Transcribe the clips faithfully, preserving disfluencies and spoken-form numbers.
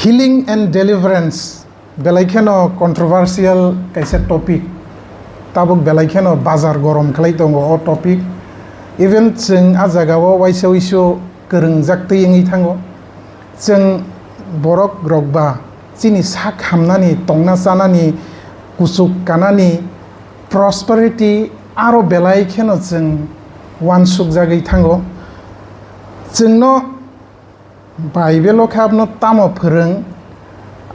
Healing and deliverance belai kheno controversial kaisa topic, tabuk belai kheno bazar gorom khlai tongo o topic. Even chwng a jagao waisa wisu kwrwngjak twi wngwi thango. Chwng borok rok ba chini sak hamnani, tongna chanani, kuchuk kanani, prosperity aro belai kheno chwng uansukjagwi thango. Chwngno Bible-o khe abono tamo phwrwng,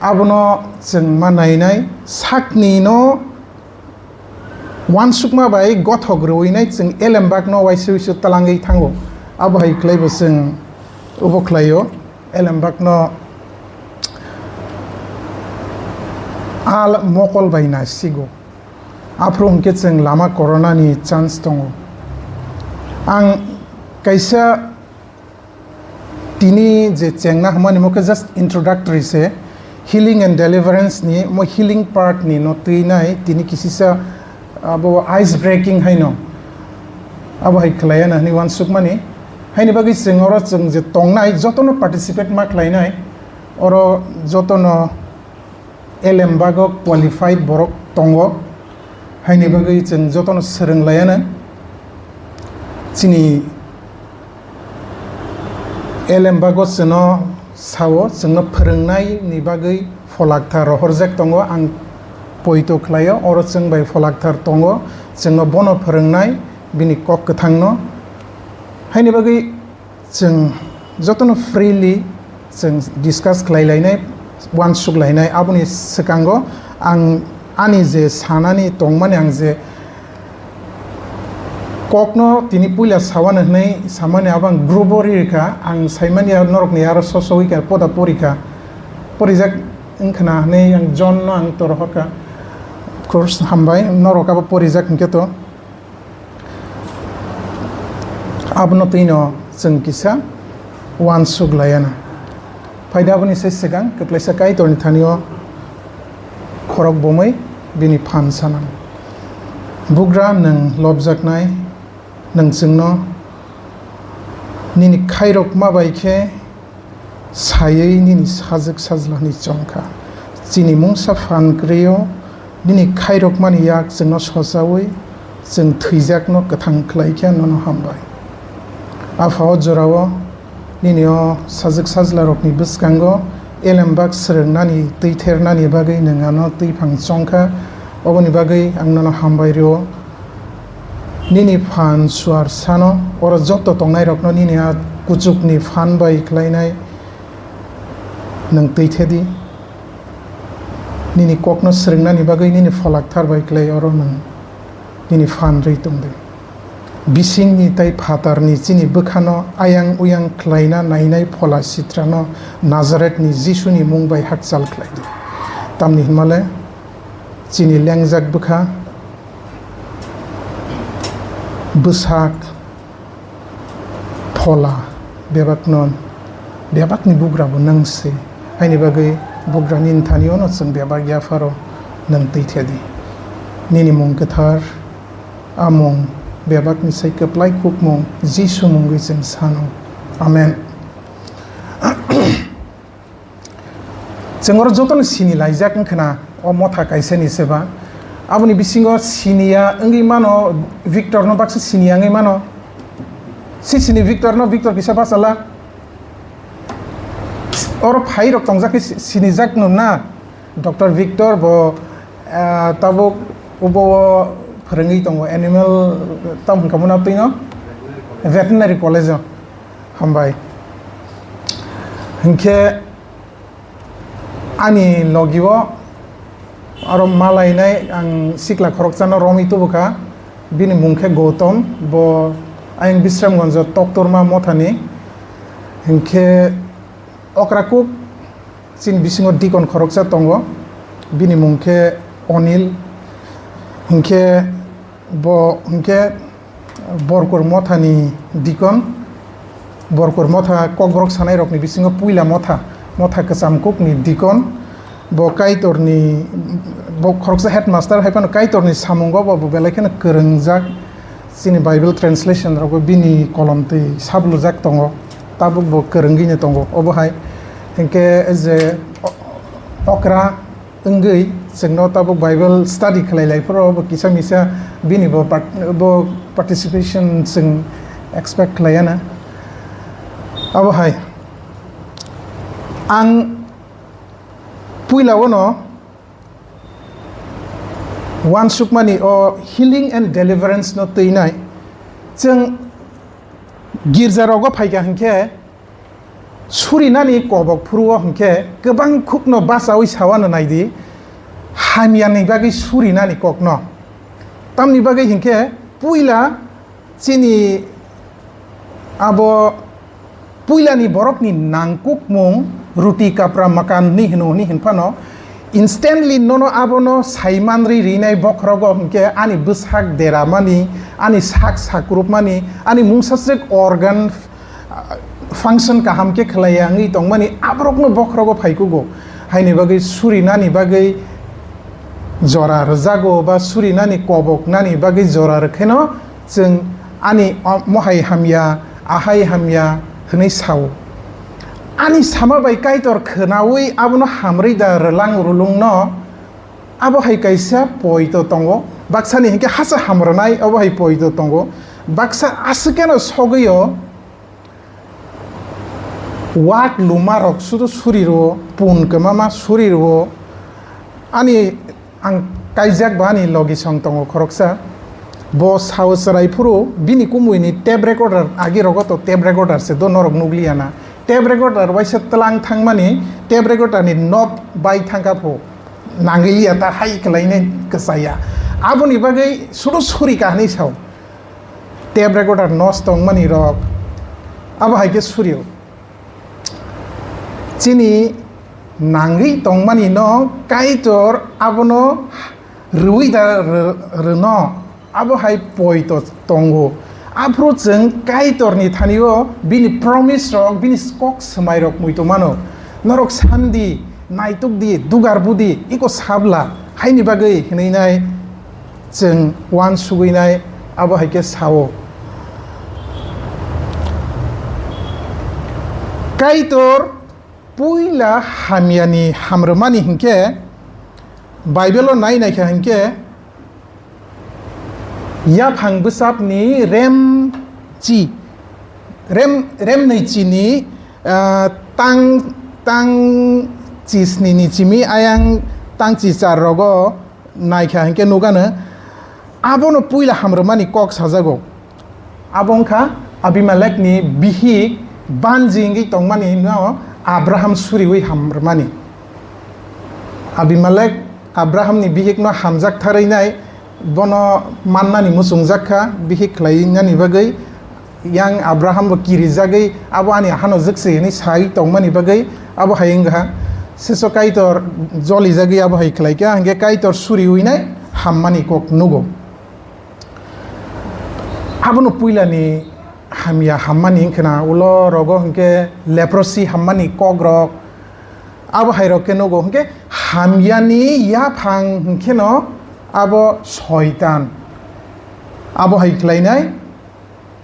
abono chwng ma nainai, sakni no uansukma bai gothok rwinai chwng elembakno waisa wisu twlangwi thango. Abo hai khlai bo chwng obo khlaio, elembakno al mokol bai nasigo. Aphuru hwnkhe chwng lama koronani chance tongo. Ang kaisa Tini je chengna hwnmani mo khe just introductory se, healing and deliverance ni, mo healing part ni no twi nai, tini kisisa abo ice breaking haino, abo hai khlaiya na hwnwi uansukmani. Haini bagwi chwng oro chwng je tongnai jotono participate ma khlainai, oro jotono elembak o qualified borok tongo, haini bagwi chwng jotono swrwng laiya nang. Chini elembak o chwngno sao, chwngno phwrwngnai ni bagwi Pholakthar rohorjak tongo, ang poito khlaio, oro chwng bai Pholakthar tongo, chwngno bono phwrwngnai, bini kok kwthangno. Haini bagwi Chwng jotono freely chwng discuss khlai lainai, uansuk lainai. Aboni swkango ang ani je sanani tongmani, ang je kokno tini puila sawano hwnwi samani, abo ang group o ririkha. Ang saimani, norokni aro sosowi kha, poda porikha, porijak wngkhna hwnwi ang John no ang torohorkha. Of course, hambai, norok abo porijak hwnkhe to. Abono twino chwng kisa uansuk laiya na. Phaida aboni se swkang kwplaisa Kaitorni thani-o khorok bomwi bini phan sanang. Bugra, nwng lobjaknai, nwng chwngno nini khairokma bai khe Saywi nini sajwk sajlani chongkha. Chini mungsa phan kwrwi-o nini khairokmani yak chwngno sochaui chwng thwijakno kwthang khlai khe nono hambai. Apha, o jorao nini o sajwk sajlarokni bwskango elembak swrwngnani, twithernani bagwi nwng ano twiphang chongkha. Oboni bagwi ang nono hambai rw-o. Nini phan suar sano, oro joto tongnairokno nini a kuchukni phan bai khlainai nwng twi the di. Nini kokno swrwngnani bagwi nini Pholakthar bai khlai oro nwng nini phan rwi tong di. Bisingni tei phatarni chini bwkhano ayang uyang khlaina nainai Phola Sitrano Nazaretni Jisuni mung bai hakchal khlai di. Tamni hwnmale chini lengjak bwkha, bwsak, phola, bebakno, bebakni bugrabo nwng se. Haini bagwi bugrani nthani-o no chwng bebak yapharo nwng twi the di. Nini mung kwthar, a mung bebakni sai kwplai khukmung Jisu mungwi chwng sano. Amen. Chwng oro jotono sini laijak wngkhwna o motha kaisani seba. Aboni bisingo siniya wngwi mano, Victor no baksa siniya wngwi mano. Si sini Victor no, Victor kisa bachala. Oro phai rok tongjak khe si-, sinijak no na. Doctor Victor bo, ah, tabuk ubo o phwrwngwi tongo animal, tam hwnka mona twi no? Veterinary college o. Hambai. Hinkhe ani logi o aro malainai ang sikla khoroksa no romwi tubukha, bini mung khe Gautam, bo ayang Bisramganj o Toktorma mothani. Hinkhe okra kuk chini bisingo dikon khoroksa tongo, bini mung khe Onil. Hinkhe bo hinkhe Borkur mothani dikon, Borkur motha kokborok sanairokni bisingo puila motha, motha kwcham kukni dikon, bo Kaitorni, bo khoroksa headmaster hai phano Kaitorni samungo bo, bo belai kheno kwrwngjak, chini Bible translation rogo bini kolom twi sablujak tongo, tabuk bo kwrwngwino tongo. Obo hai Hinkhe je o-, okra wngwi chwngno tabuk Bible study khlai lai phuru bo kisa misa bini bo part-, bo participation chwng expect khlaiya na. Abo hai ang puila ono uansukmani o healing and deliverance no twinai. Chwng girja rogo phaikha hinkhe surinani kobok phuru o hinkhe kwbang khukno bachaui sawano naidi, hamyani bagwi surinani kokno. Tamni bagwi hinkhe puila chini abo puilani borokni nangkukmung ruti kapra makan ni hino hini hinphano, instantly nono abono saimanri rinai bokhorogo hinkhe ani bwsak deramani, ani sak sakrupmani, ani mungsaswk organ, ah, function kaham khe khlaiya wngwi tongmani aborokno bokhorogo phaikugo. Haini bagwi surinani bagwi jora rwjago ba surinani koboknani bagwi jora rwkheno chwng ani o-, mohai hamya, ahai hamya hwnwi sao. Ani sama bai Kaitor khwnaui abono hamrwi da rwlang rulungno, abo hai kaisa poito tongo. Baksani hinkhe hasa hamrwnai, abo hai poito tongo. Baksa aswkeno sogwio wak luma rok sudu suri rwo, pun kwmama suri rwo. Ani ang kaijak ba ani logi song tongo khoroksa. Bo sao chwrai phuru bini kumui ni tape recorder, agi rogo to tape recorder se do norok nukliya na. Tape recorder waisa tlang thangmani tape recorder ni knob bai thangkha phu. Nangiliya ta hai khlainai kwchaya. Aboni bagwi sudu suri kahani sao. Tape recorder nosto wngmani rok abo hai khe surio. Chini nangwi tongmani no Kaitor abono rwui da rw-, rwno abo hai poito tongo. Aphuru chwng Kaitorni thani-o bini promise rok, bini kok swmai rok muitu mano. Norok sandi, naituk di, dugar budi, iko sabla, haini bagwi hinwi nai chwng uansugwi nai abo hai khe sao. Kaitor puila hamyani hamrwmani hinkhe Bible-o nai naikha hinkhe yaphang bwsapni rem chi, rem, remnwi chini, ah, tang, tang chisnini chimi ayang tang chichar rogo naikha hinkhe nukano abono puila hamrwmani kok sajago. Abo wngkha Abimelekni bihik banji wngwi tongmani no Abraham suriwi hamrwmani. Abimelek Abrahamni bihikno hamjak tharwi nai, bono mannani muchungjak kha, bihik khlainani bagwi. Yang Abraham bo kirijagwi, abo ani hano jwk se hwnwi sai tongmani bagwi abo hai wngkha. Seso Kaitor jolijagwi abo hai khlai kha, hwnkhe Kaitor suriwi nai hammani kok nugo. Abono puilani hamya hammani wngkhana, ulo rogo hwnkhe leprosy hammani kokrok, abo hai rok khe nugo. Hwnkhe hamyani yaphang hwnkhe no abo soitan. Abo hai khlainai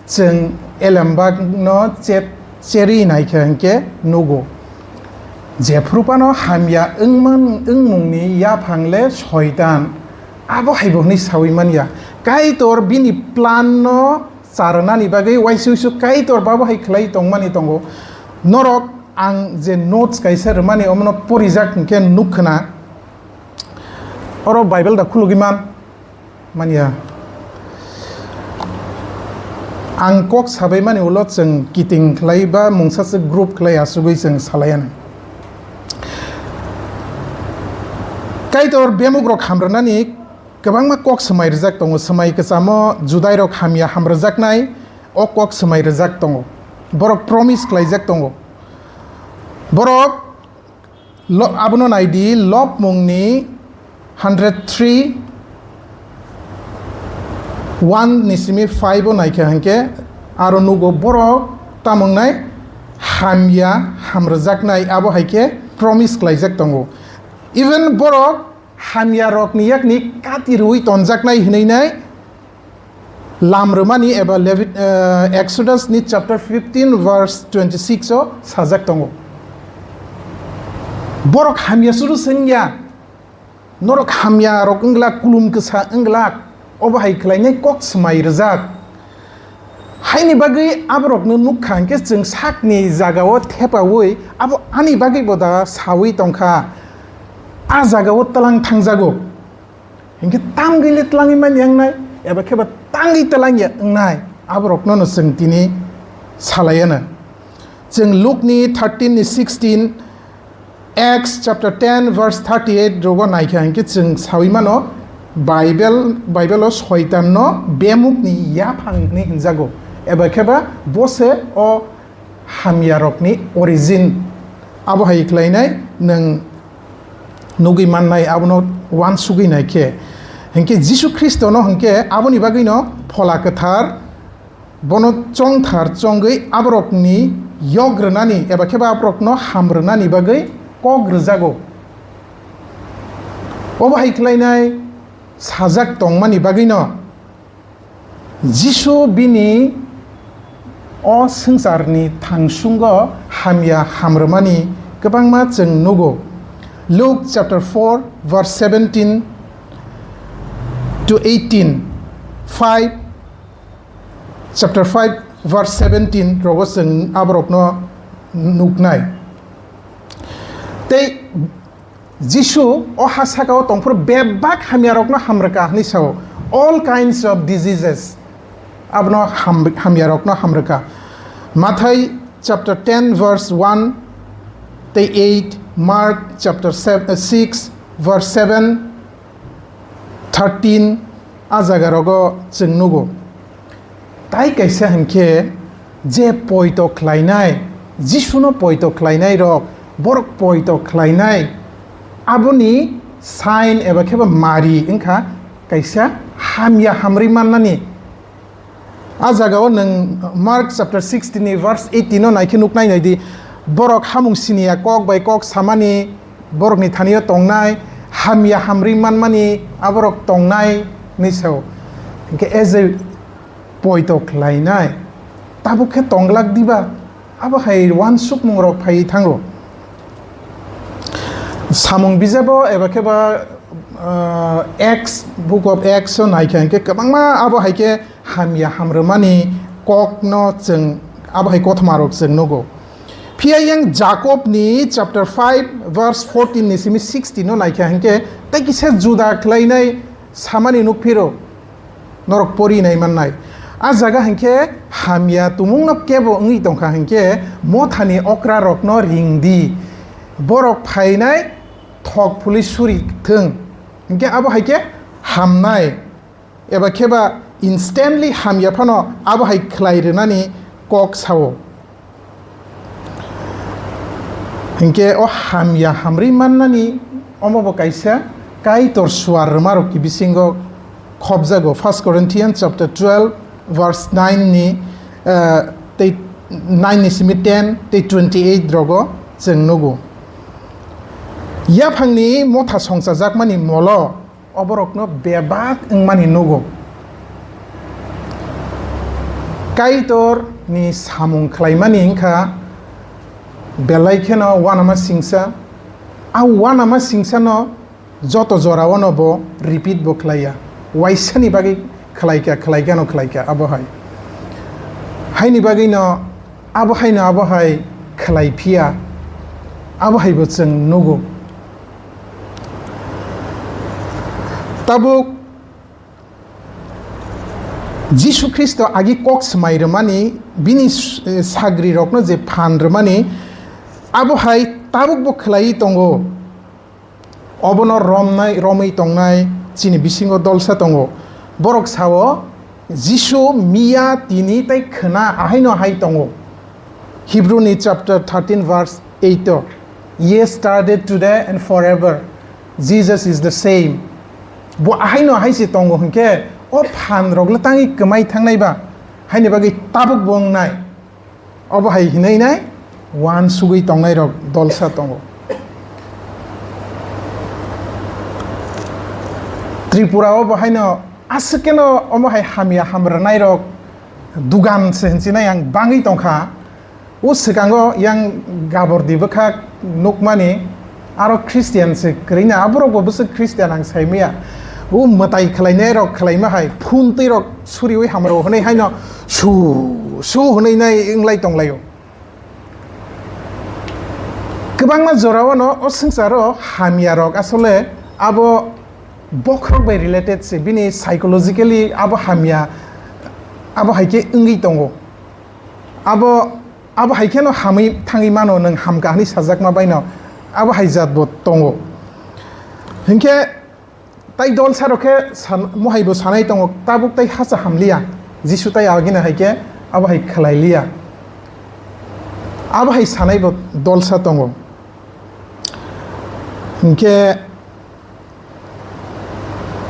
chwng elembakno chet-, cheri naikha hwnkhe nugo. Jephru phano hamya wngman-, wngmungni yaphang le soitan. Abo hai bo hwnwi saui man ya. Kaitor bini plan no charwnani bagwi uaisu uaisu Kaitor babo hai khlai tongmani tongo. Norok ang je notes kaisa rwmani omono porijak hwnkhe nukkhna. Oro Bible da khulugwi man, man ya. Ang kok sabai mani ulo chwng kiting khlai ba mungsa se group khlai asugwi chwng salai anw. Kaitor bemukrok hamrwnani kwbangma kok swmai rwjak tongo. Swmai kwchamo Judairok hamya hamrwjaknai o kok swmai rwjak tongo. Borok promise khlaijak tongo. Borok lo-, abono naidi, Lobmungni hundred three, one ni simi five o naikha hinkhe aro nugo borok tamo wngnai hamya hamrwjaknai abo hai khe promise khlaijak tongo. Even borok hamya rokni yakni kati rwui tonjaknai hinwi nai lam rwmani eba Levit-, eh, Exodus ni chapter fifteen verse twenty six o sajak tongo. Borok hamya suru se wngya, norok hamya rok wng glak, kulum kwsa wng glak, obo hai khlainai kok swmai rwjak. Haini bagwi aborokno nukha hinkhe chwng sakni jagao thepaui abo ani bagwi bo da saui tongkha, a jagao twlang thangjago. Hinkhe tamgwile twlangwi manya wngnai, eba kheba tangwi twlangya wngnai, aborokno no chwng tini salaiano. Chwng Lukni thirteen ni sixteen, Acts chapter ten verse thirty-eight rogo naikha hinkhe chwng saui mano, Bible, Bible-o Soitanno bemukni yaphang hinwi hinjago, eba kheba bose o hamyarokni origin. Abo hai khlainai nwng nugwi mannai, abono uansugwi naikhe. Hinkhe Jisu Khristono hinkhe aboni bagwino Phola Kwthar bono chongthar chongwi aborokni yok rwnani eba kheba aborokno ham rwnani bagwi kok rwjago. Obo hai khlainai sajak tongmani bagwino Jisu bini o swngcharni thangsungo hamya hamrwmani kwbangma chwng nugo. Luke chapter four verse seventeen to eighteen, five, chapter five verse seventeen rogo chwng aborokno nuknai. Tei Jisu o ha sakao tongphuru bebak hamyarokno hamrwkha hwnwi sao, all kinds of diseases, abono ham-, hamyarokno hamrwkha. Mathai chapter ten verse one tei eight, Mark chapter seven, six verse seven, thirteen, a jaga rogo chwng nugo. Tai kaisa hinkhe je poito khlainai, Jisuno poito khlainai rok, borok poito khlainai, aboni sign eba kheba mari wngkha kaisa hamya hamri mannani. A jagao nwng Mark chapter sixteen ni verse eighteen no naikhe nuknai naidi, borok hamung siniya kok bai kok samani, borokni thani-o tongnai, hamya hamri manmani aborok tongnai hinwi sao. Hinkhe as a poito khlainai, tabuk khe tonglak diba? Abo hai uansukmung rok phaiwi thango. Samung bijabo eba kheba, ah, Acts, Book of Acts o naikha hinkhe kwbangma abo hai khe hamya hamrwmani kokno chwng abo hai kothoma rok chwng nugo. Phiya yang Jakob ni chapter five verse fourteen ni simi sixteen no naikha hinkhe tei kisa juda khlainai samani nukphiro norok pori nai mannai. A jaga hinkhe hamya tumungno kebo wngwi tongkha hinkhe mothani okra rokno ring di, borok phainai thok phulwi suri thwng, hinkhe abo hai khe hamnai. Eba kheba instantly hamya phano abo hai khlai rwnani kok sao. Hinkhe o hamya hamri mannani omo bo kaisa Kaitor suar rwmarokni bisingo khopjago. First Corinthians chapter twelve verse nine ni, eh, tei nine ni simi ten tei twenty eight rogo chwng nugo. Yaphangni motha songchajakmani molo oborokno bebak wngmani nugo. Kaitor ni samung khlaimani wngkha belai kheno uanama singsa. A uanama singsa no joto jora o no bo repeat bo khlaiya, waisa ni bagwi khlaikha, khlaikha no khlaikha abo hai. Haini bagwi no abo hai no abo hai khlai phiya, abo hai bo chwng nugo. Tabuk Jisu Khristo agi kok swmai rwmani, bini s-, sagri rokno je phan rwmani, abo hai tabuk bo khlaiwi tongo. Obono romnai, romwi tongnai chini bisingo dolsa tongo. Borok sao, Jisu miya, tini tei khwna ahaino hai tongo. Hebrew ni chapter thirteen verse eight o, "Yesterday, today and forever, Jesus is the same." Bo ahaino hai se tongo hinkhe, o phan rok le tangwi kwmai thangnai ba, haini bagwi tabuk bo wngnai. Obo hai hinwi nai uansugwi tongnai rok dolsa tongo. Tripura o bo haino aswk keno omo hai hamya hamrwnairok dugan se hinchinai ang bangwi tongkha. O swkango yang Gabordi bwkhak nukmani Aro Christian se kwrwi na, aborok bo bwswk Christian ang sai maya. O mwtai khwlainai rok khwlaima hai, phun twi rok suriwi hamro hwnwi haino su su hwnwi nai wnglai tonglaio. Kwbangma jorao no o swngcharo hamya rok asole abo bokhorok bai related se, bini psychologically abo hamya, abo hai khe wngwi tongo. Abo, abo hai kheno hamwi thangwi mano, nwng hamkha hwnwi sajakma baino abo hai jat bo tongo. Hinkhe tai dolsa rok khe san-, mohai bo sanai tongo, tabuk tai hacha hamliya, Jisu tai agini hai khe abo hai khwlai liya, abo hai sanai bo dolsa tongo. Hinkhe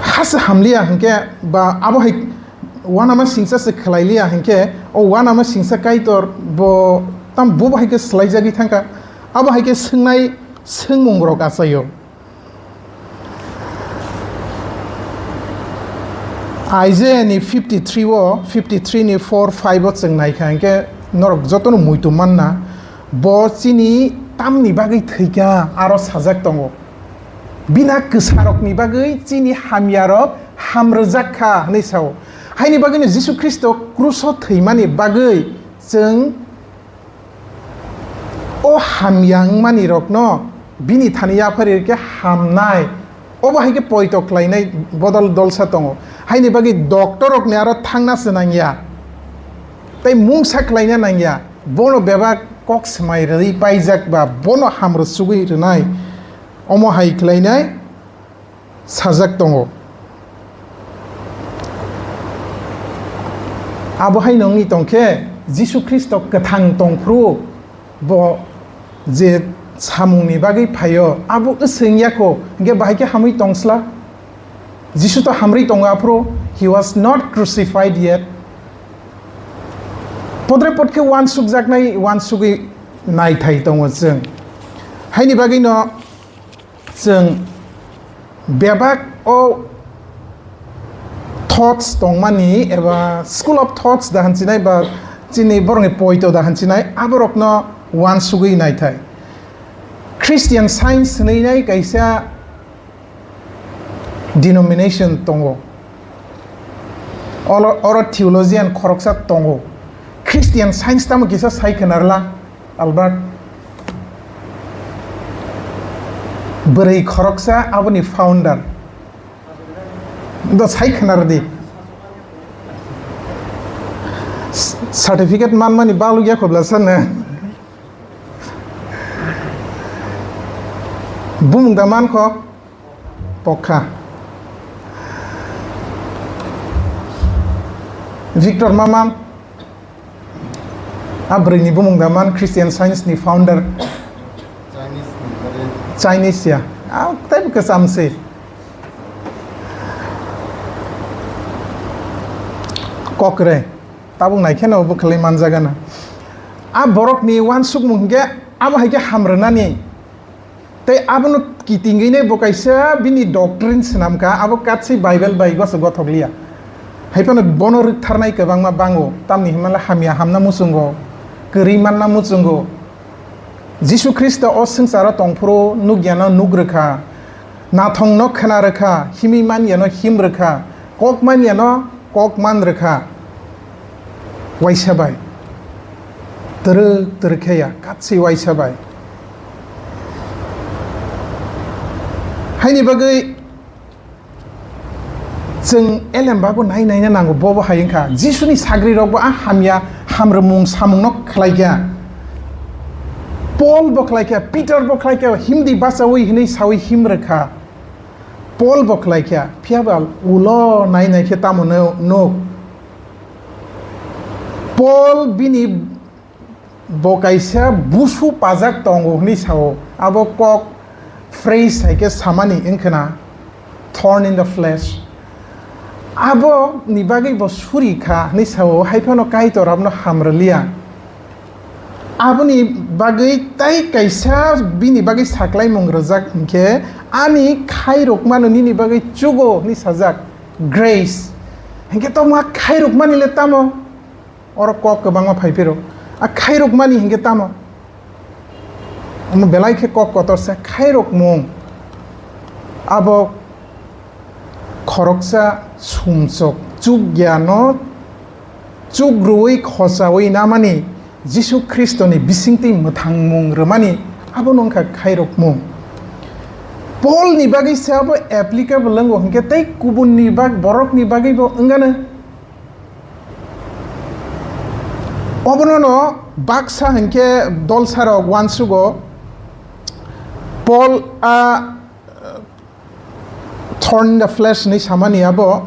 hasa hamliya hinkhe ba abo hai uanama singsa se khwlai liya hinkhe, o uanama singsa Kaitor bo tam bo hai khe swlaijagwi thangkha, abo hai khe swngnai swngmung rok achaio. Isaiah ni fifty three o, fifty three ni four five o chwng naikha hinkhe norok jotono muitu manna, bo chini tamni bagwi thwikha aro sajak tongo. Bina kwsarokni bagwi chini hamyarok hamrwjak kha, hwnwi sao. Haini bagwino Jisu Khristo kruso thwimani bagwi chwng o hamya wngmani rokno bini thani yaphari rikhe hamnai, obo hai khe poito khlainai bodol dolsa tongo. Haini bagwi doctor rokni aro thangna se nangya, tei mungsa khlaina nangya. Bono bebak kok swmai rwi paijak ba bono hamrwsugwi rwnai, omo hai khlainai sajak tongo. Abo hai nongni tongkhe Jisu Khristo kwthang tongphuru bo je samungni bagwi phaio, abo wswng ya kho, hinkhe bahai khe hamwi tongsla? Jisu to hamrwi tongo aphuru, he was not crucified yet. Podre pod khe uansukjaknai, uansugwi naithai tongo chwng. Haini bagwino chwng bebak o thoughts tongmani eba school of thoughts da hansinai ba chini borokni poito da hansinai aborokno uansugwi naithai. Christian Science hwnwi nai kaisa denomination tongo. Oro, oro theologian khoroksa tongo. Christian Science tamo kisa sai khwnarla, Albert. Bwrwi khoroksa aboni founder. Do sai khwnardi. Certificate manmani balugya khobla sana. Bumung da mankho? Pokha. Victor Maman. A bwrwini bumung da man Christian Science ni founder. Chinese ni, mane? Chinese ya. A tei bwkha chamsi. Kokre. Tabuk naikheno bwkhalai manjagana. A borokni uansukmung hwnkhe abo hai khe hamrwnani. Tei abono kitingwinai bo kaisa bini doctrine swnamkha, abo katswi Bible bai goso gothokliya. Haiphano bono rwktharnai kwbangma bango, tamni hwnmale hamya hamna muchungo, kwrwi manna muchungo. Jisu Khristo o swngcharo tongphuru nukyano nuk rwkha, nathongno khwna rwkha, himwi manyano him rwkha, kok manyano kok man rwkha. Waisa bai. Twrwk twrwk khe ya, katswi waisa bai. Haini bagwi chwng elem bago nai naina nango, bobo hai wngkha. Jisuni sagrirokbo a hamya hamrwmung samungno khlaikha. Paul bo khlaikha, Peter bo khlaikha, himdi bachaui hinwi saui him rwkha. Paul bo khlaikha, phiya ba ulo nai nai khe tamo nuk? Paul bini bo kaisa busu pajak tongo hwnwi sao. Abo kok phrase hai khe samani wngkhwna, thorn in the flesh. Abo ni bagwi bo suri kha hwnwi sao, hai phano Kaitor abono hamrwliya. Aboni bagwi tai kaisa bini bagwi saklaimung rwjak hinkhe, ani khairokmano nini bagwi chugo hwnwi sajak, grace. Hinkhe tongma khairokmani le tamo? Oro kok kwbangma phai phiro. A khairokmani hinkhe tamo? Omo belai khe kok kotor se khairokmung. Abo khoroksa sumsok chukya no chukrui khochaui namani Jisu Khristoni bisingtwi mwthangmung rwmani abo no wngkha khairokmung. Paul ni bagwi se abo applicable wngo hinkhe tei kubun ni bag borok ni bagwi bo wngano. Obono no baksa hinkhe dolsarok uansugo Paul a thorn in the flesh hinwi samani abo,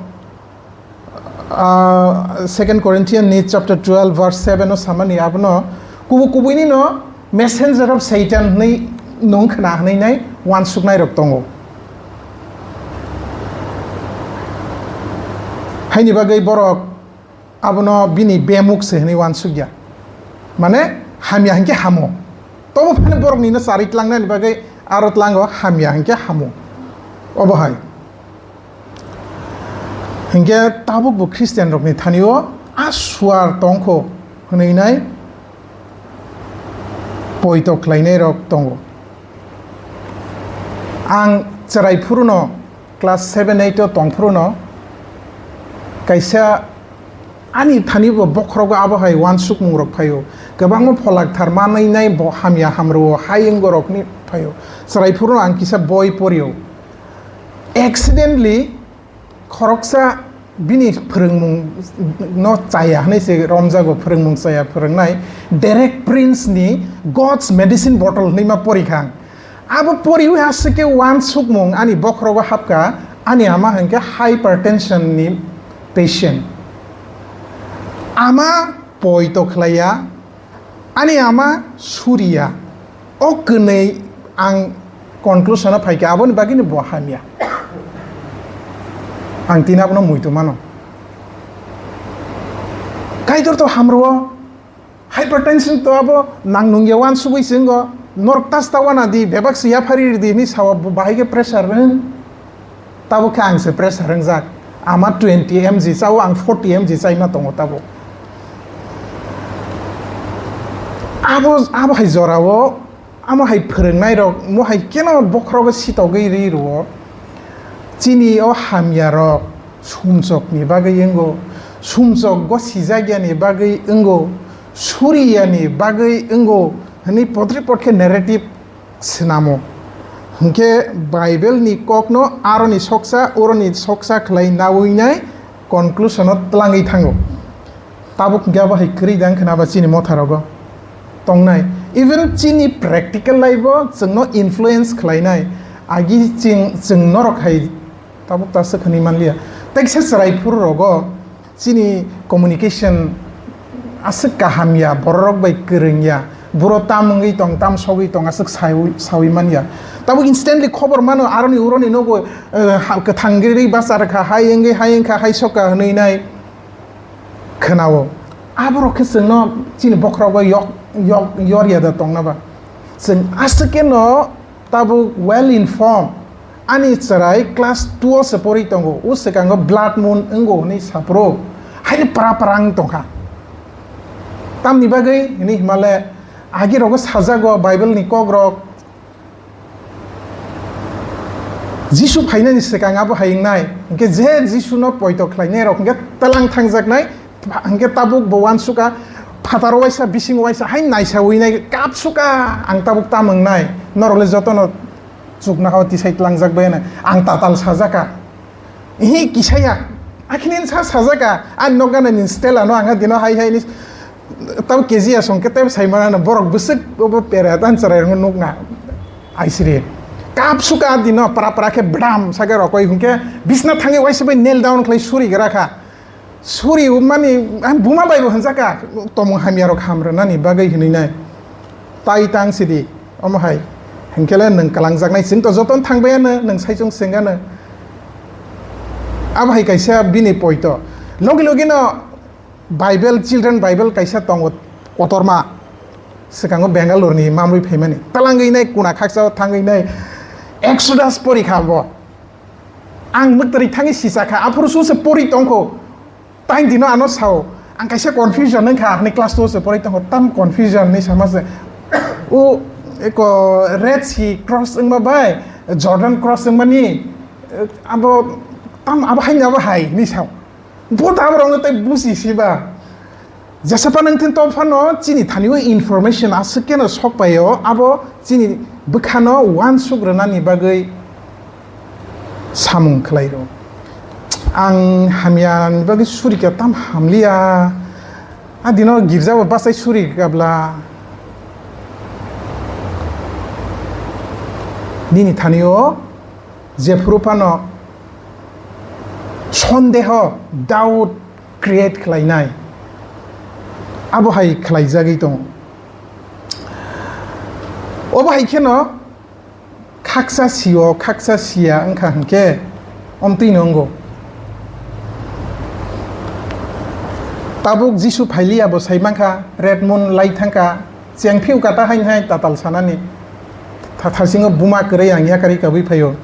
ah, Second Corinthians ni chapter twelve verse seven o samani abono kubu kubuini no messenger of Satan hinwi nung khna hinwi nai uansuknai rok tongo. Haini bagwi borok abono bini bemuk se hinwi uansukya. Mane hamya hinkhe hamo. Tobo phano borok nino chari tlangnani bagwi aro tlango hamya hinkhe hamo. Obo hai. Hinkhe tabuk bo Christian rokni thani o a suar tongkho hinwi nai poito khlainai rok tongo. Ang chwrai phuruno class seven eight o tong phuruno kaisa ani thani bo bokhorogo abo hai uansukmung rok phaio. Kwbangma pholak thar manwi nai bo hamya hamrwo hai wngorokni phaio. Chwrai phuruno ang kisa boi porio. Accidentally khoroksa bini phwrwngmung no chaya hinwi se romjago, phwrwngmung chaya phwrwngnai Derek Prince ni God's Medicine Bottle hinwi ma porikha ang. Abo poriwi aswk khe uansukmung ani bokhorogo hapkha, ani ama hinkhe hypertension ni patient. Ama poito khlaiya, ani ama suriya. O kwnwi ang conclusion o phaikha, aboni bagwino bo hamya. Ang tini abono muitu mano. Kaitor to hamrwo, hypertension to abo nang nungya uansugwi se wngo, norok tas ta wana di, bebak se yaphari ridi hinwi sao bo bahai khe pressure rwng. Tabuk khe ang se pressure wngjak. Ama twenty M G chao, ang forty M G chaima tongo tabuk. Abo, abo hai jorao, amo hai phwrwngnai rok, mo hai keno bokhorogo sitogwi ri rwo. Chini o hamya rok sumsok ni bagwi wngo, sumsok go sijak ya ni bagwi wngo, suri ya ni bagwi wngo, hinwi potri pot khe narrative swnamo. Hinkhe Bible ni kokno aroni soksa, oroni soksa khlai nawi nai conclusion o tlangwi thango. Tabuk hinkhe abo hai kwrwi dang khna ba chini motha rogo tongnai. Even chini practical life o chwngno influence khlainai. Agi chwng, chwng norok hai tabuk ta swk hwnwi manliya. Teksa chwrai phuru rogo chini communication aswk kaham ya, bororok bai kwrwng ya, buro tam wngwi tong, tam sogwi tong, aswk sawi, sawi man ya. Tabuk instantly khobor mano, aroni uroni nogo, eh, ha-, kwthang giri bachar kha, hai wngwi, hai wngkha, hai sokha hwnwi nai khwnao. Aborok khe chwngno chini bokhorogo yok, yok, yor ya da tongna ba? Chwng aswk khe no tabuk well informed. Ani chwrai class two o se porwi tongo, o swkango blood moon wngo hwnwi saphuru, haino pra pra wng tongkha. Tamni bagwi hwnwi himale agi rogo sajago Bible ni kok rok, Jisu phainani swkang abo hai wngnai, hinkhe je Jisuno poito khlainai rok hinkhe tlang thangjaknai, hinkhe tabuk bo uansukha, phataro waisa, bisingo waisa, hai naisa winai kapsukha, ang tabuk tam wngnai, norok le jotono chuknohao tisai tlangjak bai hwnwi ang tatal sajaka. Ihi kisaya, akhini sa sajaka, ani nokgana ni style ano ang dino hai hai ni tamo K G S hwnkhe tei saimano borok bwswk obo pera tan chwrai rokno nukna aisiri. Kap suka dino pra pra khe bwdam saka rokoi hwnkhe bisna thangwi waisa bai kneel down khlai suri gra kha. Suri mani, ang buma bai bo hwnjaka, tomung hamya rok ham rwnani bagwi hwnwi nai. Tai tang sidi, omo hai. Hinkhe le nwng kwlangjaknai, chwng to jotono thang bai ano, nwng saichung swng ano. Abo hai kaisa bini poito. Logi logi no Bible, children Bible kaisa tongo kotorma. Swkango Bangalore ni mamwi phaimani. Talangwi nai kuna khaksa o thangwi nai Exodus pori kha bo. Ang mwktwrwi thangwi sisa kha, aphuru suse pori tongkho. Tain dino ano sao, ang kaisa confusion wngkha, hwnwi class two se pori tongkho, tam confusion hinwi sama se. O eko Red Sea cross wngma bai, Jordan cross wngmani, eh, abo tam abo hai abo hai hinwi sao. Bo ta aborokno tei buji siba. Jesa phano wngthun to phano chini thani o information aswk keno sok paio, abo chini bwkhano uansuk rwnani bagwi samung khlai rw. Ang hamya ni bagwi suri kha tam hamliya. A dino girja bo bachai suri kha bla. Nini thani o jephuru phano sondeho, doubt create khlainai, abo hai khlaijagwi tongo. Obo hai kheno khaksa sio, khaksa sia wngkha hinkhe omtwi no wngo. Tabuk Jisu phailiya bo sai mankha, Red Moon lai thangkha, cheng phiu kata hain hai tatal sanani. Tha-, thasingo buma kwrwi ang yakarwi kabwi phaio.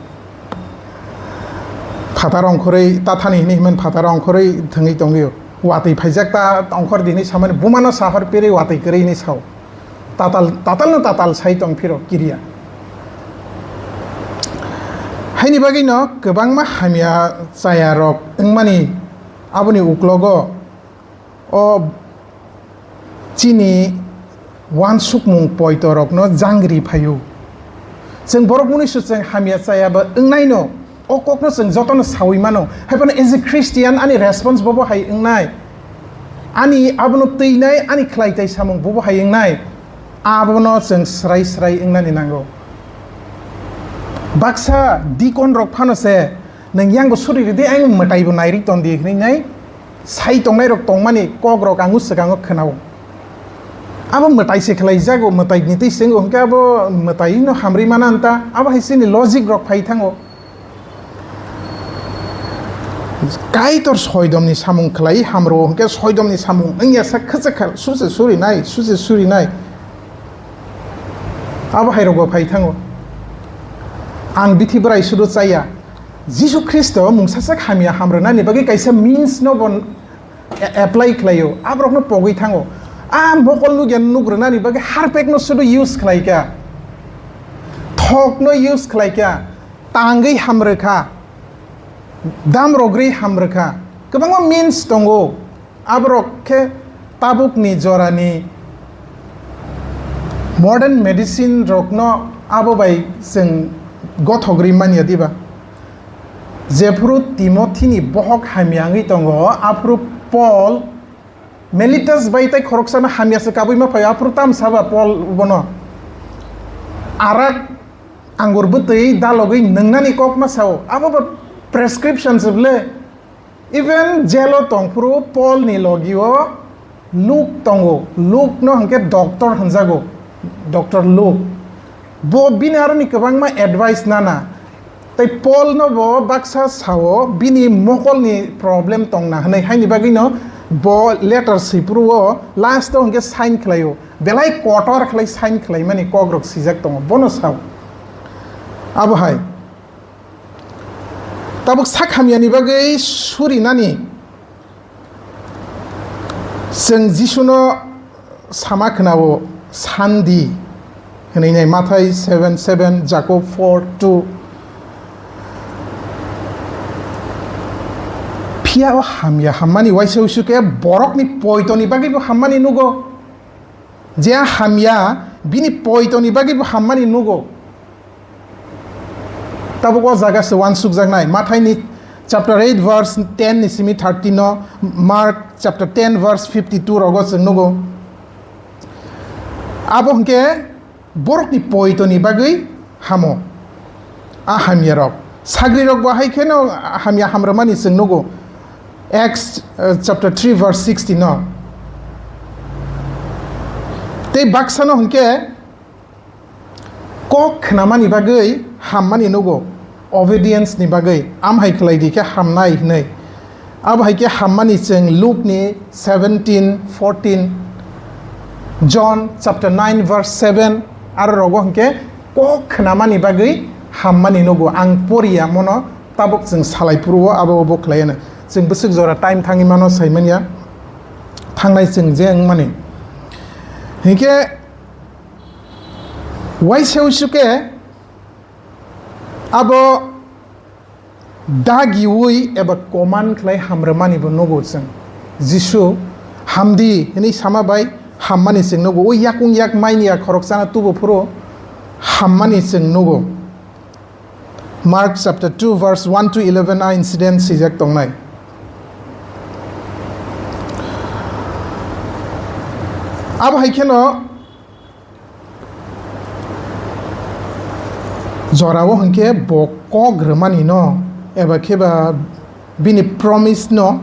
Phatar ongkhorwi tathani hinwi himani phatar ongkhorwi thwngwi tongwio. Watwi phaijak ta ongkhor di hinwi samani bumano sahor pirwi watwi kwrwi hinwi sao. Tatal, tatalno tatal sai tong phiro kiriya. Haini bagwino kwbangma hamya chaya rok wngmani aboni uklogo o chini uansukmung poitorokno jangri phaio. Chwng borok mwnwi se chwng hamya chaya ba wngnaino, o kokno chwng jotono saui mano. Hai phano as a Christian ani response bobo hai wngnai. Ani abono twinai ani khlai tai samung bobo hai wngnai. Abono chwng srai srai wngnani nango. Baksa deacon rok phano se, "Nwng yang bo suri ridi, ang mwtai bo nairi ton di," hinwi nai. Sai tongnai rok tongmani kok rok ang swkango khwnao. Abo mwtai se khlai jago, mwtai ni twi swngo hwnkhe abo mwtai no hamri mana anta, abo hai chini logic rok phai thango. Kaitor soidomni samung khlai hamro hwnkhe soidomni samung wngya sak khwchak kha, suse suri nai, suse suri nai. Abo hai rok bo phai thango. Ang bithi bwrai sudu chaya. Jisu Khristo mungsa sak hamya hamrwnani bagwi kaisa means no bo a-, apply khlaio, aborokno pogwi thango. A mokol nukya nugrwnani bagwi harpekno sudu use khlaikha, thokno use khlaikha, tangwi hamrwkha, damrogwi hamrwkha, kwbangma means tongo. Aborok khe tabukni jorani modern medicine rokno abo bai chwng gothogwi manya diba? Jephuru Timothini bohok hamya wngwi tongo, aphuru Paul Miletus bai tei khoroksano hamya se kabui ma phaio, aphuru tam saba Paul bono arak angur bwtwi dalogwi nwngnani kok ma sao, abo bo prescription se bwle. Even jail o tongphuru Paul ni logi o Luk tongo, Luk no hwnkhe doctor hwnjago, Doctor Luk. Bo bini aroni kwbangma advice nana. Tei Paul no bo baksa sao bini mokol ni problem tongna hwnwi, haini bagwi no bo letter swiphuru o last o hwnkhe sign khlaio. Belai kotor khlai sign khlaimani kok rok swijak tongo, bono sao. Abo hai. Tabuk sak hamyani bagwi surinani chwng Jisuno sama khwnao, "Sandi," hwnwi nai Mathai seven seven, Jakob four two. Phiya o hamya hammani uaisa uisu khe borokni poitoni bagwibo hammani nugo. Je hamya, bini poitoni bagwibo hammani nugo. Tabuk o jaga se uansukjaknai. Mathaini chapter eight verse ten ni simi thirteen no, Mark chapter ten verse fifty two rogo chwng nugo. Abo hwnkhe borokni poitoni bagwi hamo. A hamyarok. Sagrirok bo hai kheno hamya hamrwmani chwng nugo. Acts, uh, chapter three verse sixteen no. Tei baksano hwnkhe kok khnamani bagwi hammani nugo, obedience ni bagwi, "Am hai khlai di khe hamnai," hwnwi. Abo hai khe hammani chwng Luke ni seventeen fourteen, John chapter nine verse seven, aro rogo hwnkhe kok khnamani bagwi hammani nugo. Ang poriya mono, tabuk chwng salai phuru o abo bo khlai ano. Chwng bwswk jora time thangwi mano sai manya, thangnai chwng je wngmani. Hinkhe Waisa uisu khe abo dagiui eba command khlai hamrwmani bo nugo chwng. Jisu hamdi hwnwi sama bai hammani chwng nugo. O yakung yak maini ya khoroksano tubu phuru hammani chwng nugo. Mark chapter two verse one to eleven a incident swijak tongnai. Abo hai kheno jorao hwnkhe bo kok rwmani no eba khe ba bini promise no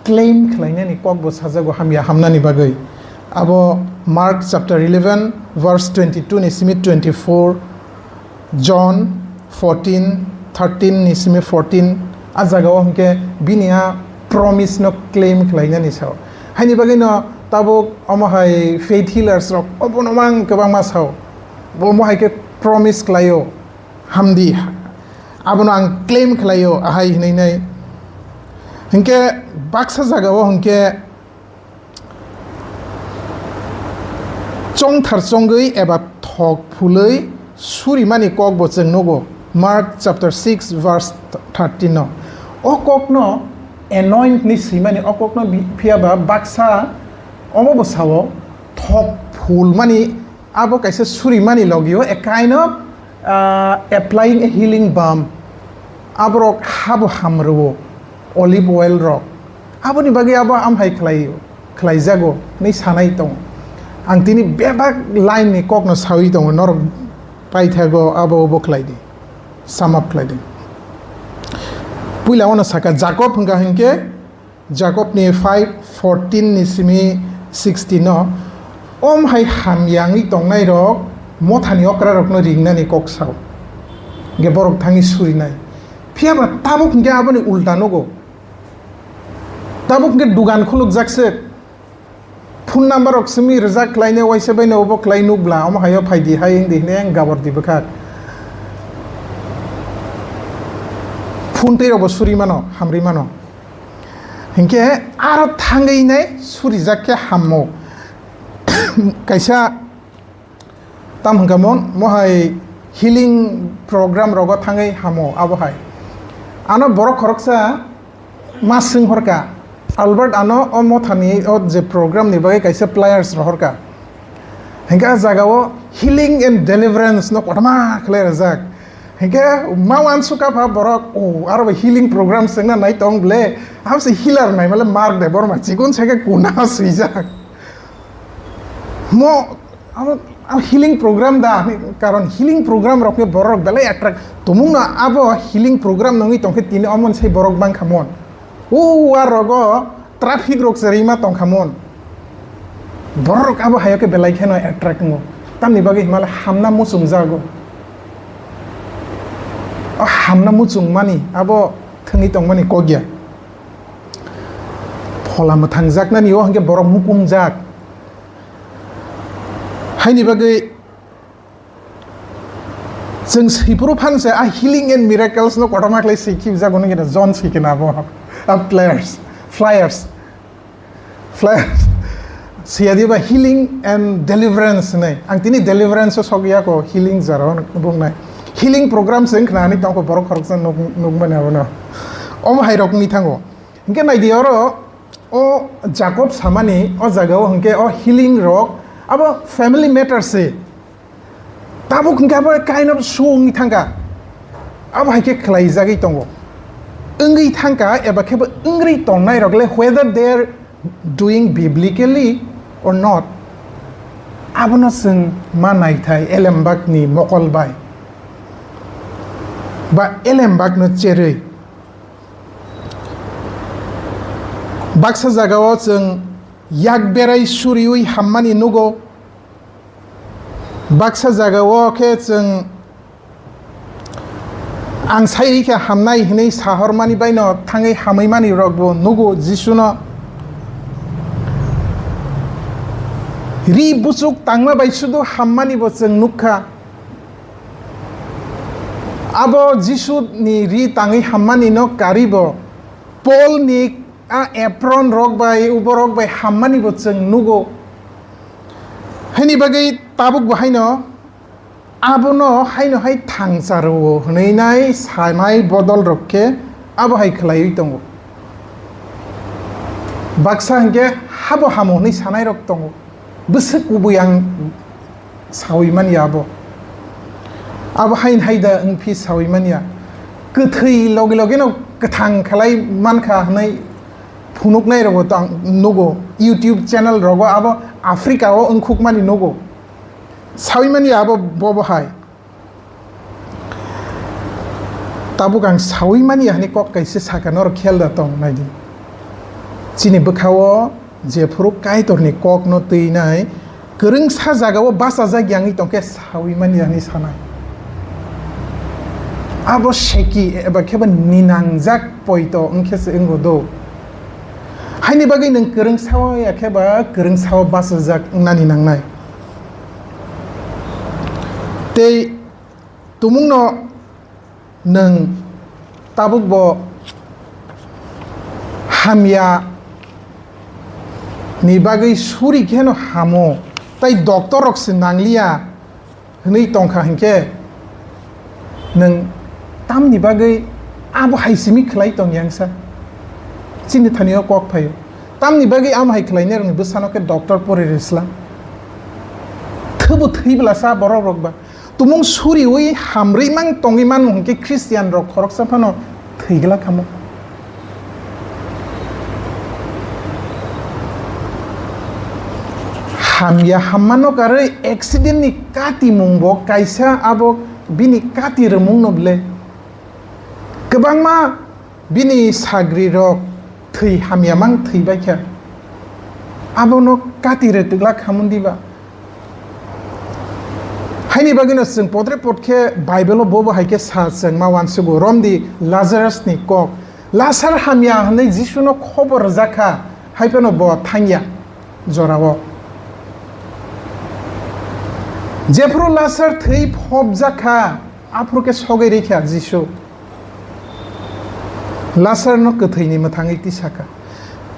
claim khlainani kok bo sajago hamya hamnani bagwi. Abo Mark chapter eleven verse twenty-two ni simi twenty-four, John fourteen thirteen ni simi fourteen, a jagao hwnkhe bini a promise no claim khlainani sao. Haini bagwino tabuk omo hai faith healers rok obono mang kwbangma sao. Bo omo hai khe promise khlaio, hamdi, abono ang claim khlaio, ahai hinwi nai. Hinkhe baksa jagao hinkhe chongthar chongwi eba thok phulwi surimani kokbo chwng nugo, Mark chapter six verse thirteen no. O kokno anoint ni swimani, o kokno bi-, phiyaba baksa omobo sao, thok phulmani abo kaisa surimani logio, a kind of, ah, applying a healing balm. Aborok habo hamrwo, olive oil rok. Aboni bagwi abo amhai khlai, khlaijago, hinwi sanai tongo. Ang tini bebak line ni kokno sawi tongo, norok paithago abo obo khlai di, sum up khlai di. Puila ono saka, Jakob hwnkha hinkhe, Jakobni five fourteen ni simi sixteen no, om hai hamya wngwi tongnairok mothani okrarokno ringnani kok sao, hwnkhe borok thangwi surinai. Phiyaba tabuk hwnkhe aboni ulta nugo. Tabuk hwnkhe dugan khulukjak se, phone number rok simi rijak khlainai, waisa baino obo khlai nukbla, omo haio phaidi hai wngdi hinwi ang gabor di bwkhak. Phone twi rokbo suri mano, hamri mano. Hinkhe aro thangwi nai surijak khe hammo. Kaisa tam hwnkha mon, mohai healing program rogo thangwi hamo abo hai. Ano borok khoroksa ma swng horka, Albert ano o mothani o je program ni bagwi kaisa pliers rohorka. Hinkhe a jagao healing and deliverance no kotorma khlai rwjak. Hinkhe ma uansukha pha borok, "O, aro bai healing program swngna nai tong ble." Abo se healer nai male Mark Debbarma, chikon se khe kuna swijak. Mo, abo, abo healing program da, karon healing program rok khe borok belai attract. Tumung no abo healing program nangwi tong khe tini omo se borok bang kha mon. O, uar rogo traffic rok se rima tong kha mon. Borok abo hayo khe belai kheno attract wngo. Tamni bagwi himale hamna muchung jago. O hamna muchung mani abo thwngwi tongmani kok ya. Phola mwthang jaknani o hwnkhe borok mukum jak. Haini bagwi Chwng swi phuru phan se a healing and miracles no kotorma khlai swi khibjak, hwnwi khe John swi khe abo a players, flyers, flyers. Siya diba healing and deliverance hinwi. Ang tini deliverance o sok ya ko, healing jaro bugnai. Healing program se wngkha ani tongkho borok khoroksa nuk-, nukmani abono. Omo hai rok wngwi thango. Hinkhe naidi oro o Jacob samani o jaga o hinkhe o healing rok abo family matter se. Tabuk hwnkhe abo kind of show wngwi thangkha. Abo hai khe khlaijagwi tongo. Wngwi thangkha eba khe bo wngwi tongnai rok le whether they are doing biblically or not. Abono chwng ma naithai elembakni mokol bai. Ba elembakno cherwi. Baksa jagao chwng yak berai suriui hammani nugo. Baksa jagao khe chwng ang sai rikha hamnai hinwi sahormani baino thangwi hamwi mani rokbo nugo Jisuno. Ri buchuk tangma bai sudu hammani bo chwng nukha. Abo Jisu ni ri tangwi hammani no karibo Paul ni a apron rok bai uborok bai hammani bo chwng nugo. Haini bagwi tabuk bo haino Abono haino hai thangcha rwo hwnwi nai sanai bodol rok khe abo hai khlaiwi tongo. Baksa hinkhe habo hamo hwnwi sanai rok tongo. Bwswk kubui ang saui manya abo. Abo hain hai da wng phi saui manya. Kwthwi logi logi no kwthang khlai mankha hwnwi phunuknai rogo tang nugo. YouTube channel rogo abo Africa o wngkhuk mani nugo. Saui manya abo bobo hai. Tabuk ang saui mani hani kok kaisa saka norok khel da tong naidi. Chini bwkhao jephuru Kaitorni kokno twinai kwrwngsa jagao bachajak yangwi tongkhe saui mani hani sanai. Abo seki eba kheba ninangjak poito wngkhe se wngo do. Haini bagwi nwng kwrwngsao ya kheba kwrwngsao bachajak wngnani nangnai. Tei tumungno nwng tabukbo hamya ni bagwi suri kheno hamo, tai doctor rok se nangliya hwnwi tongkha hinkhe, nwng tamni bagwi abo hai simi khlai tong yang sa? Chini thani o kok phaio. Tamni bagwi amo hai khlainai rokni bwsano khe doctor pori rwsla. Thwbo thwi bwlasa borok rok ba. Tumung suriwi hamrwi mang tongwi mano hinkhe Christian rok khoroksa phano thwi glak hamo. Hamya hammano karwi accident ni katimung bo kaisa abo bini kati rwmung no ble. Kwbangma bini sagri rok thwi hamya mang thwi bai kha. Abono kati rwtwk lak hamun diba? Haini bagwino chwng podre pod khe Bible o bobo hai khe sa chwng ma uansugo, romdi Lazarus ni kok. Lazar hamya hwnwi Jisuno khobor rwjak kha, hai phano bo thangya jorao. Jephuru Lazar thwi phobjak kha, aphuru khe sogwi rikha Jisu. Lazarno kwthwini mwthangwi tisaka.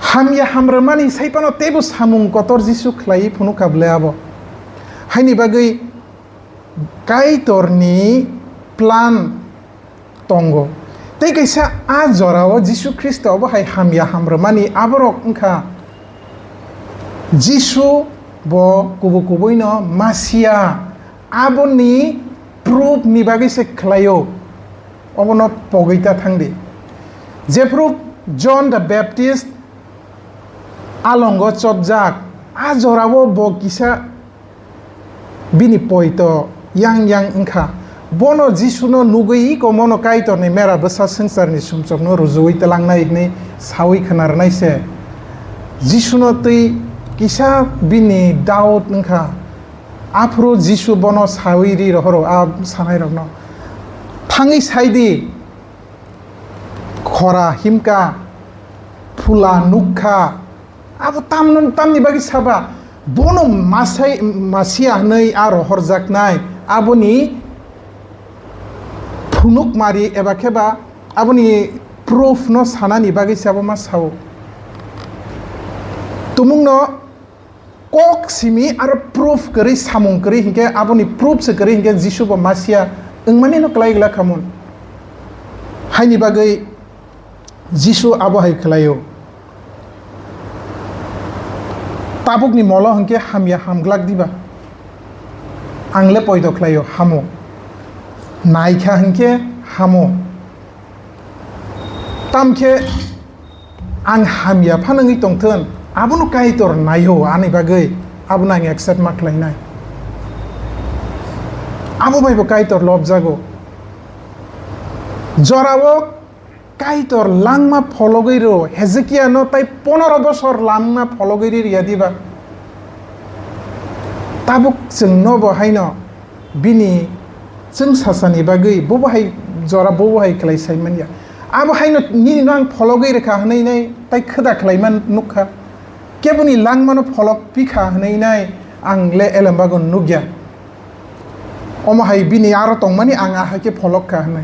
Hamya hamrwmani sai phano teibo samung kotor Jisu khlaiwi phunukha ble abo. Haini bagwi Kaitorni plan tongo. Tei kaisa a jorao Jisu Khristo obo hai hamya hamrwmani aborok wngkha Jisu bo kubu kubuino Masia, aboni proof ni bagwi se khlaio. Obono pogwi ta thangdi. Jephru John the Baptist alongo chopjak, a jorao bo kisa bini poito yang yang wngkha. Bono Jisuno nugwi iko mono Kaitorni mera bwsa swngcharni sumsokno rujuwi twlangnai hwnwi sawi khwnarwnai se. Jisuno twi kisa bini doubt wngkha. Aphuru Jisu bono sawi ri rohoro a sanairokno, "Thangwi sai di, khora himkha, phula nukkha." Abo tamno, tamni bagwi saba? Bono masai, Masia hwnwi a rohorjaknai, aboni phunukmari eba khe ba aboni proof no sanani bagwi se abo ma sao. Tumungno kok simi aro proof kwrwi, samung kwrwi hinkhe, aboni proof se kwrwi hinkhe Jisu bo Masia wngmani no kwlai glak khamun. Haini bagwi Jisu abo hai khlaio. Tabukni molo hinkhe hamya hamglak diba? Ang le poito khlaio, hamo. Naikha hinkhe hamo. Tamkhe ang hamya phano wngwi tongthun, abono Kaitor naio ani bagwi, abono ang accept ma khlainai. Abo bai bo Kaitor lobjago. Jorao Kaitor langma phologwi rw, Hezekia no tai ponoro bosor langma phologwi ri riya diba? Tabuk chwng no bo haino bini chwng sasani bagwi bobo hai jora bobo hai khlai sai manya. Abo haino nini no ang phologwi rwkha hwnwi nai tai khwda khlai man nukha. Keboni langmano pholok pikha hwnwi nai ang le elembago nukya. Omo hai bini aro tongmani ang ahai khe pholok kha hwnwi.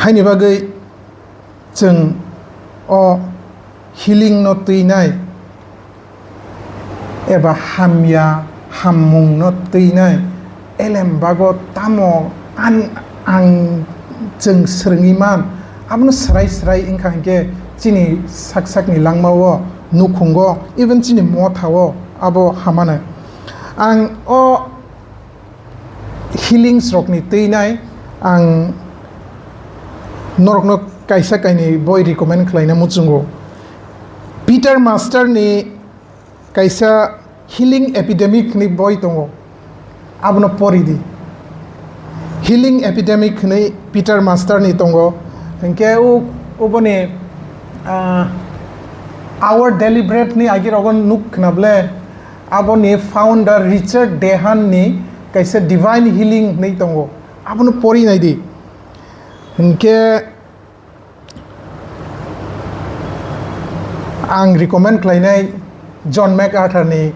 Haini bagwi chwng o healing no twinai eba hamya hammungno twinai elem bago tamo an-, ang chwng swrwngwi man, abono swrai swrai wngkha hinkhe chini sak sakni langmao, nukhungo, even chini mothao abo hamano. Ang o healings rokni twinai ang norokno kaisa kainwi boi recommend khlaina muchungo. Peter Master ni kaisa Healing Epidemic hinwi boi tongo, abono pori di. Healing Epidemic hinwi Peter Master ni tongo, hinkhe o, oboni, ah, Our Daily Bread ni agi rogo nuk khna ble, aboni founder Richard Dehan ni kaisa Divine Healing hinwi tongo, abono pori nai di. Hinkhe ang recommend khlainai John MacArthur ni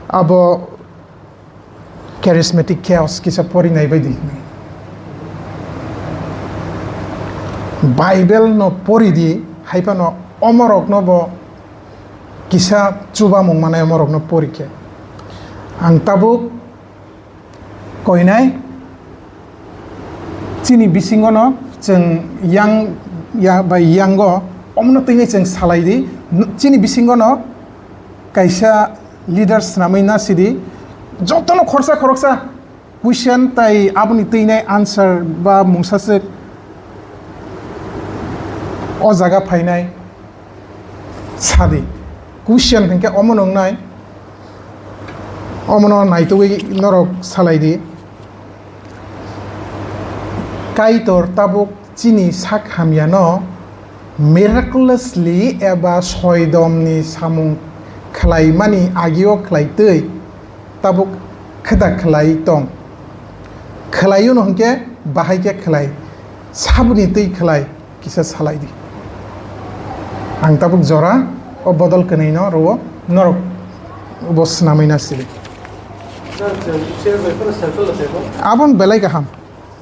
abo Charismatic Chaos kisa pori nai bai di. Bible no pori di, hai phano omorok no bo kisa chubamung manai omorok no pori khe. Ang tabuk koinai chini bisingo no chwng yang ya bai yango omno twi chwng salai di. Chini bisingo no kaisa leader swnamwi na sidi, jotono khoroksa khoroksa question tai aboni twinai answer ba mungsaswk o jaga phainai sadi. Question hinkhe omo nwngnai, omono naitugwi norok salai di. Kaitor tabuk chini sak hamyano miraculously eba soidomni samung khlaimani agio khlaitwi tabuk kheda khlai tong. Khlaiyuno hinkhe bahai khe khlai, saboni twi khlai kisa salai di. Ang tabuk jora o bodol kwnwino rwo, norok bo swnamwi na sidi. Abon belai kaham.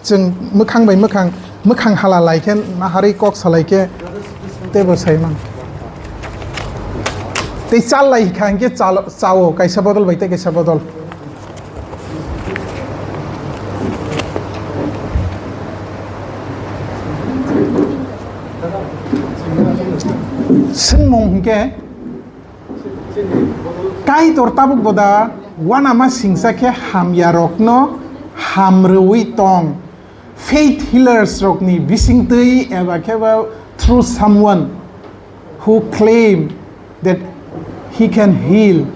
Chwng mwkhang bai mwkhang, mwkhang hala lai khe naharwi kok salai khe teibo sai man. Tei chal lai kha hinkhe chal-, chao kaisa bodol bai tei kaisa bodol. Swngmung hinkhe Kaitor tabuk boda uanama singcha khe hamyarokno hamrwui tong. Faith healers rokni bisingtwi eba khe ba through someone who claim that he can heal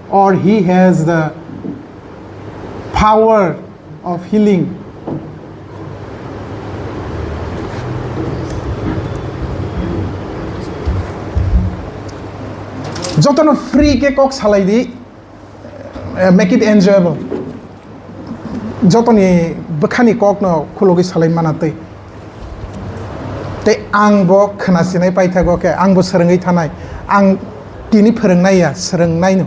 or he has the power of healing. Jotono free khe kok salai di, eh, make it enjoyable. Jotoni bwkhani kokno khulugwi salai mana twi. Tei ang bo khwnasinai paithago khe, ang bo swrwngwi thanai. Ang tini phwrwngnai ya, swrwngnaino.